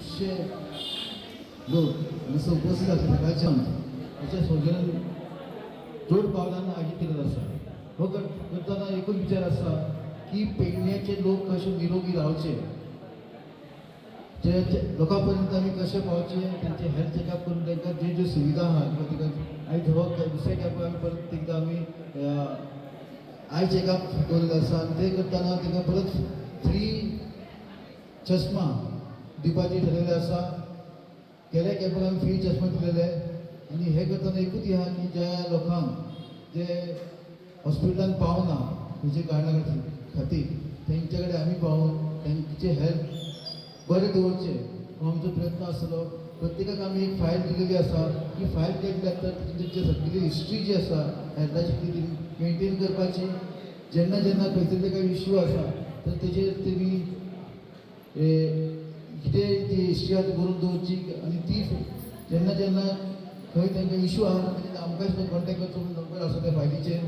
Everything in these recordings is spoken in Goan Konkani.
खुबशे लोक हांगासर उपस्थित आसा. सकाळच्या हाच्या सौजन्यान जोड पावलांनी आयोजीत केलेलो आसा. हो करतना एकूच विचार आसा की पेडण्याचे लोक कशे निरोगी रावचे, जे जे लोकां पर्यंत आमी कशे पावचे, तेंचे हेल्थ चॅकअप करून तांकां जे ज्यो सुविधा आहा किंवा तांकां आयज हो दुसऱ्या कॅम्पार आमी परत तांकां आमी आय चॅकअप दवरिल्लें आसा आनी ते करतना तांकां परत फ्री चश्मा दिवपाचें ठरयलें आसा. गेल्या कॅम्पाक आमी फ्री चश्मा दिलेले आनी हे करतना एकूच आहा की ज्या लोकांक जे हॉस्पिटलान पावना खंयच्या कारणा खातीर, तेंच्या कडेन आमी पावून तेंचे हेल्थ बरें दवरचें हो आमचो प्रयत्न आसतलो. प्रत्येकाक आमी एक फायल दिलेली आसा. ही फायल केली तर तेंची सगळी हिस्ट्री जी आसा हेल्थाची ती मेंटेन करपाची. जेन्ना जेन्ना खंय तरी ताका इश्यू आसा तर तेजेर तेमी कितें ती हिस्ट्री आसा ती बरोवन दवरची आनी ती जेन्ना जेन्ना खंय तांकां इश्यू आहा तेन्ना आमकां सुद्दां कॉन्टेक्ट करचो म्हणून नंबर आसा त्या फायलीचेर.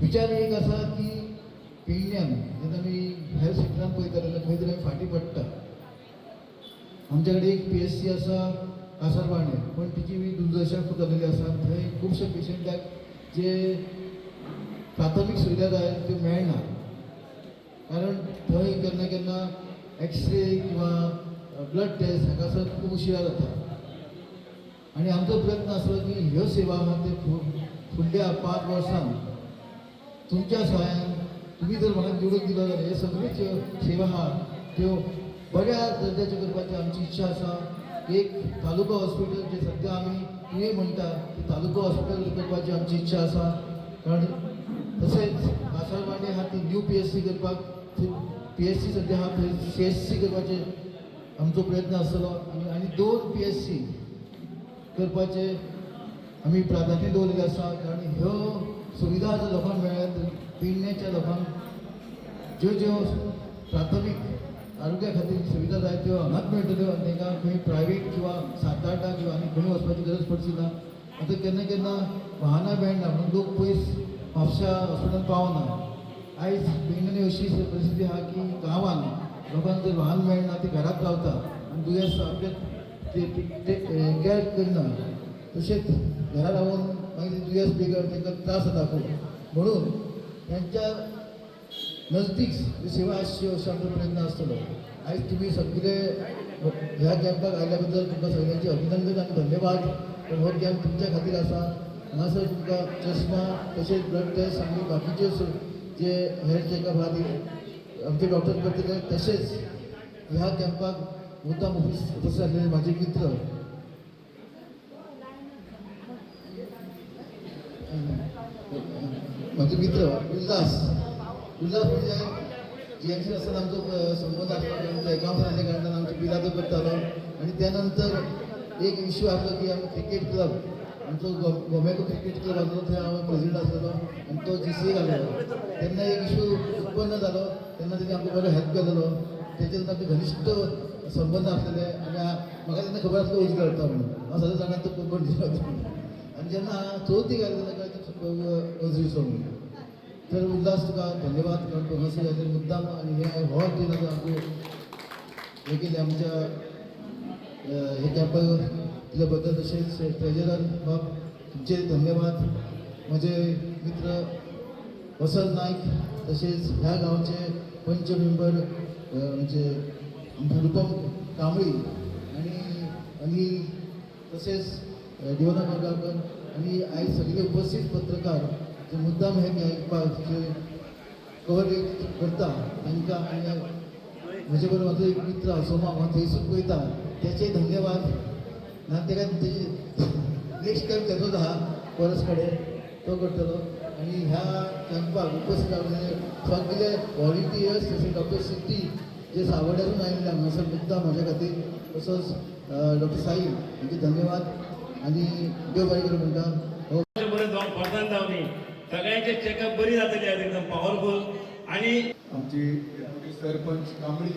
विचार एक आसा की पेडण्यान जेन्ना आमी हेल्थ सेक्टरान पळयता तेन्ना खंय तरी आमी फाटीं पडटा. आमच्या कडेन एक पीएचसी आसा कासारबाणे, पण तिची दुर्दशा खूब जालेली आसा. थंय खुबशे पेशंटाक जे प्राथमीक सुविधा जाय त्यो मेळना, कारण थंय केन्ना केन्ना एक्सरे किंवा ब्लड टेस्ट हांगासर खूब उशिरा जाता. आनी आमचो प्रयत्न आसलो की ह्यो सेवा आहा त्यो फुडल्या 5 वर्सांत तुमच्या सहाय्यान, तुमी जर म्हाका निवडून दिलो जाल्यार हे सगळ्यो ज्यो सेवा आहा त्यो बऱ्या दर्जाच्यो करपाची आमची इच्छा आसा. एक तालुका हॉस्पिटल जे सद्या आमी तुवें म्हणटा ते तालुका हॉस्पिटल करपाची आमची इच्छा आसा. कारण तशेंच कासारवाणे आहा ती न्यू पीएचसी करपाक, पीएचसी सद्या आहा थंय सीएचसी करपाचे आमचो प्रयत्न आसतलो. आनी आनी दोन पीएचसी करपाचे आमी प्राधान्य दवरिल्लें आसा, कारण ह्यो सुविधा जर लोकांक मेळ्ळ्या तर पेडण्याच्या लोकांक ज्यो ज्यो प्राथमीक आरोग्या खातीर सुविधा जाय त्यो हांगाच मेळटल्यो आनी तांकां खंय प्रायवेट किंवा सातारटा किंवा आनी खंय वचपाची गरज पडची ना. आतां केन्ना केन्ना वाहनां मेळना म्हणून लोक पयस म्हापशा हॉस्पिटलान पावना. आयज पेडण्यान अशी परिस्थिती आहा की गांवान लोकांक जर वाहन मेळना ती घरात रावता आनी दुयेंस आपले ते कॅर करना. तशेंच घरा रावून मागीर ते दुयेंस बिगड, तांकां त्रास जाता खूब. म्हणून त्यांच्या नजदीक ही सेवा आसची असो आमचो प्रयत्न आसतलो. आयज तुमी सगळे ह्या कॅम्पाक आयल्या बद्दल तुमकां सगळ्यांचे अभिनंदन आनी धन्यवाद. पण हो कॅम्प तुमच्या खातीर आसा. हांगासर तुमकां चश्मा तशेंच ब्लड टेस्ट आनी बाकीच्यो जे हेल्थ चॅकअप आहा ती आमचे डॉक्टर करतले. तशेंच ह्या कॅम्पाक मुद्दाम उपस्थित आसलेले माझे मित्र माझे मित्र उल्हास. उल्हास म्हणजे जीएमसी आसतना आमचो संबंद आसलो. आमचो एकाउंट आसल्या कारणान आमची बिलां तो करतालो. आनी त्या नंतर एक इश्यू आसलो की आमी क्रिकेट क्लब आमचो गोमॅको क्रिकेट क्लब आसलो, थंय हांव प्रेसिडेंट आसलेलो आनी तो जीसीए घाललो. तेन्ना एक इश्यू उत्पन्न जालो तेन्ना तेणी आमकां बरो हेल्प केलेलो. तेचे आमचे घनिश्ट संबंद आसलेले. आनी म्हाका तेन्ना खबर आसलो वजरी घालता म्हणून. हांव सदांच जाणा तो कोण दिलो. आनी जेन्ना चवथीक आयलो तेन्ना कळ्ळें वजरीचो म्हणून. तर उल्हास, तुका धन्यवाद, कारण तूं हांगासर आयले मुद्दाम आनी हे हो दिन आतां आमकां हे केले आमच्या हे कॅम्पाक दिल्या बद्दल. तशेंच ट्रेजरर बाब, तुमचे धन्यवाद. म्हजे मित्र वसंत नायक, तशेंच ह्या गांवचे पंच मेंबर म्हणजे आमचे रुपम कांबळी आनी अनिल, तशेंच दिवना गांवकर आनी आयज सगळे उपस्थित पत्रकार जे मुद्दाम हे कॅम्पाक जे कवरेज करता तांकां आनी म्हजे बरोबर म्हजो एक मित्र आसा सोमा, हांव थंयसून पळयता, तेचे धन्यवाद. ना तेका तेजी नेक्स्ट टायम तेजोच आहा परस कडेन तो करतलो. आनी ह्या कॅम्पाक उपस्थित रावलेले सगळे व्हॉलिंटियर्स, तशें डॉक्टर सिद्धी जे सावड्यासून आयिल्ले हांगासर मुद्दाम म्हज्या खातीर, तसोच डॉक्टर साई हांचे धन्यवाद आनी देव बरें करूं म्हणटा हो. बरें भरतान जावनी सगळ्यांचे चेकअप बरी जातली आज, एकदम पावरफूल आणि आमची डेप्युटी सरपंच कांबळी,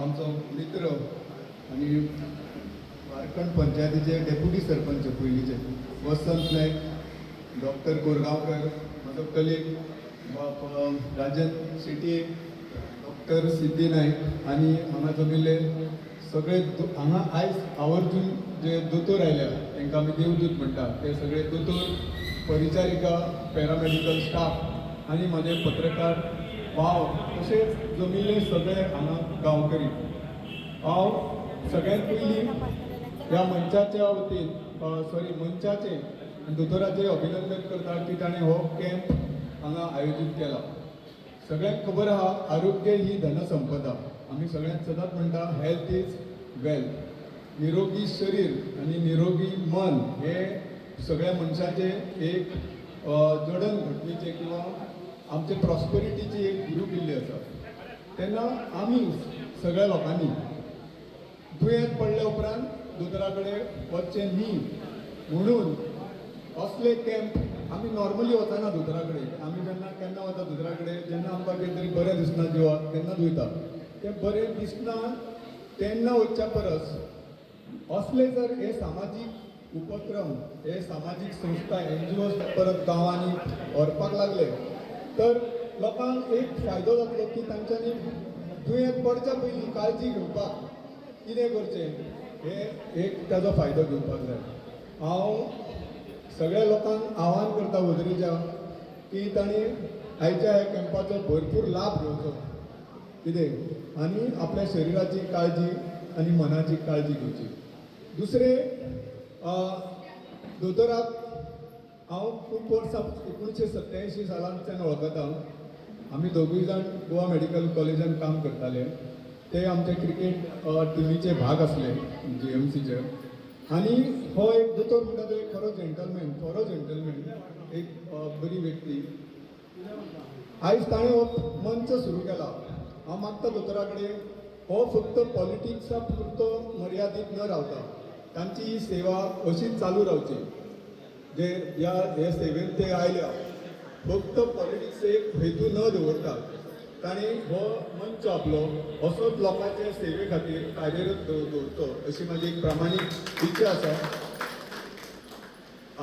आमचो मित्र आनी वारखंड पंचायतीचे डेप्युटी सरपंच पयलींचे वसंत नायक, डॉक्टर कोरगांवकर, म्हजो कलीग बाब राजन शेटये, डॉक्टर डॉक्टर सिद्धी नायक आनी हांगा जमिल्ले सगळे हांगा आयज आवर्जून जे दोतोर आयल्या तांकां आमी देवदूत म्हणटा ते सगळे दोतोर, परिचारिका, पॅरामेडिकल स्टाफ आनी म्हजे पत्रकार भाव तशेंच जमिल्ले सगळे हांगा गांवकरी. हांव सगळ्यांत पयलीं ह्या मंचाच्या वतीन सॉरी मंचाचें आनी दोतोराचें अभिनंदन करता की ताणें हो कॅम्प हांगा आयोजीत केला. सगळ्यांक खबर आहा, आरोग्य ही धनसंपदा. आमी सगळ्यांक सदांच म्हणटा, हेल्थ is wealth. निरोगी शरीर आनी निरोगी मन हे सगळ्या मनशाचें एक जडण घडणीचें किंवा आमचे प्रॉस्पेरिटीची एक गुरू किल्ली आसा. तेन्ना आमी सगळ्या लोकांनी दुयेंत पडल्या उपरांत दोतोरा कडेन वचचें न्ही म्हणून असले कॅम्प. आमी नॉर्मली वचना दोतोरा कडेन. आमी जेन्ना केन्ना वता दोतोरा कडेन? जेन्ना आमकां कितें तरी बरें दिसना जिवाक तेन्नाच वयता. तें बरें दिसना तेन्ना वचच्या परस असले जर हे सामाजीक उपक्रम, हे सामाजीक संस्था, एनजीओ परत गांवांनी व्हरपाक लागले तर लोकांक एक फायदो जातलो की तांच्यांनी दुयेंत पडच्या पयलीं काळजी घेवपाक कितें करचें हे एक ताजो फायदो घेवपाक जाय. हांव सगळ्या लोकांक आवाहन करता वजरीच्या की तांणी आयच्या ह्या कॅम्पाचो भरपूर लाभ घेवचो कितें आनी आपल्या शरिराची काळजी आनी मनाची काळजी घेवची. दुसरें, दोतोराक हांव खूब वर्सां, 1987 सालांतल्यान वळखता. आमी दोगूय जाण गोवा मेडिकल कॉलेजान काम करताले. ते आमचे क्रिकेट टिमीचे भाग आसले, जीएमसीचे. आनी हो एक दोतोर म्हणटा तो एक खरो जेंटलमॅन, खरो जेंटलमॅन, एक बरी व्यक्ती. आयज ताणें हो मंच सुरू केला. हांव मागता दोतोरा कडेन, हो फक्त पॉलिटिक्सा पुरतो मर्यादीत न रावता तांची ही सेवा अशीच चालू रावची. जे ह्या हे सेवेन ते आयल्या, फक्त पॉलिटिक्स एक हेतू न दवरता तांणी हो मंच आपलो असोच लोकांचे सेवे खातीर कार्यरत दवरचो अशी म्हाजी एक प्रामाणीक इच्छा आसा.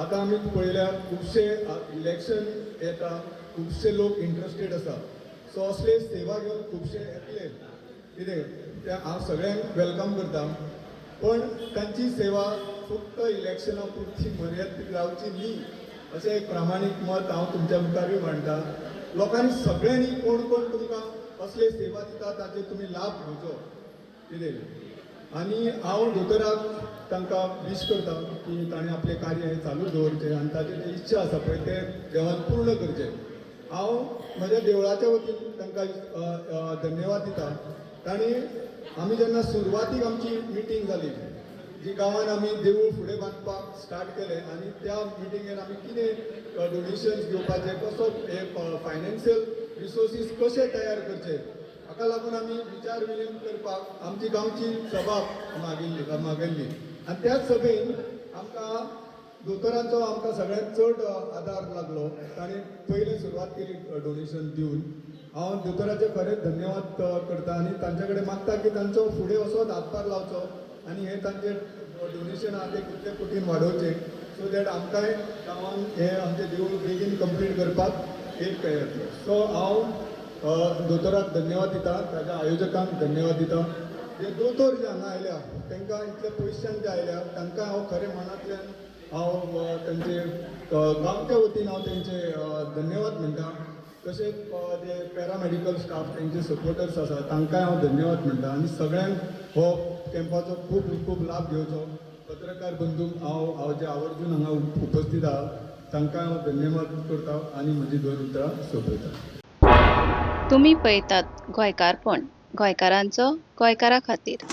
आतां आमी पळयल्यार खुबशे इलेक्शन येता, खुबशे लोक इंट्रस्टेड आसा. सो असले सेवा घेवन खुबशे येतले कितें ते हांव सगळ्यांक welcome करता, पण तांची सेवा फक्त इलेक्शना पुरती मर्यादीत रावची न्ही अशें एक प्रामाणीक मत हांव तुमच्या मुखारूय मांडटा. लोकांनी सगळ्यांनी, कोण कोण तुमकां असले सेवा दिता ताचे तुमी लाभ घेवचो कितें. आनी हांव दोतोराक तांकां वीश करता की ताणें आपलें कार्य हें चालू दवरचें आनी ताची जी इच्छा आसा पळय तें देवान पूर्ण करचें. हांव म्हज्या देवळाच्या वतीन तांकां अ, अ, धन्यवाद दिता. तांणी आमी जेन्ना सुरवातीक आमची मिटींग जाली, जी गांवान आमी देवूळ फुडें बांदपाक स्टार्ट केलें आनी त्या मिटिंगेन आमी कितें डोनेशन्स घेवपाचें, कसो हे फायनान्शियल रिसोर्सीस कशे तयार करचे हाका लागून आमी विचार विनिमय करपाक आमची गांवची सभा मागिल्ली आनी त्याच सभेन आमकां दोतोरांचो आमकां सगळ्यांत चड आदार लागलो. ताणें पयलें सुरवात केली डोनेशन दिवन. हांव दोतोराचे खरेंच धन्यवाद करता आनी तांचे कडेन मागता की तांचो फुडें असोच हातभार लावचो आनी हे तांचे डोनेशन आहा ते कितले कोटीन वाडोवचे, सो that आमकांय गांवांत हे आमचें देवूळ बेगीन कंप्लीट करपाक एक हें जातलें. सो हांव दोतोराक धन्यवाद दिता, ताच्या आयोजकांक धन्यवाद दिता. जे दोतोर जे हांगा आयल्या तांकां, इतले पयशान जे आयल्या तांकां हांव खरें मनांतल्यान हांव तांचे गांवच्या वतीन हांव तेंचे धन्यवाद म्हणटा. तशेंच जे पॅरामेडिकल स्टाफ, तेंचे सपोर्टर्स आसा तांकांय हांव धन्यवाद म्हणटा आनी सगळ्यांक हो कॅम्पाचो खूब खूब लाभ घेवचो. पत्रकार बंधूंक हांव हांव जे आवर्जून हांगा उपस्थित आहा तांकां हांव धन्यवाद करता आनी म्हजी दोन उतरां सोंपयता. तुमी पळयतात गोंयकारपण, गोंयकारांचो गोंयकारा खातीर.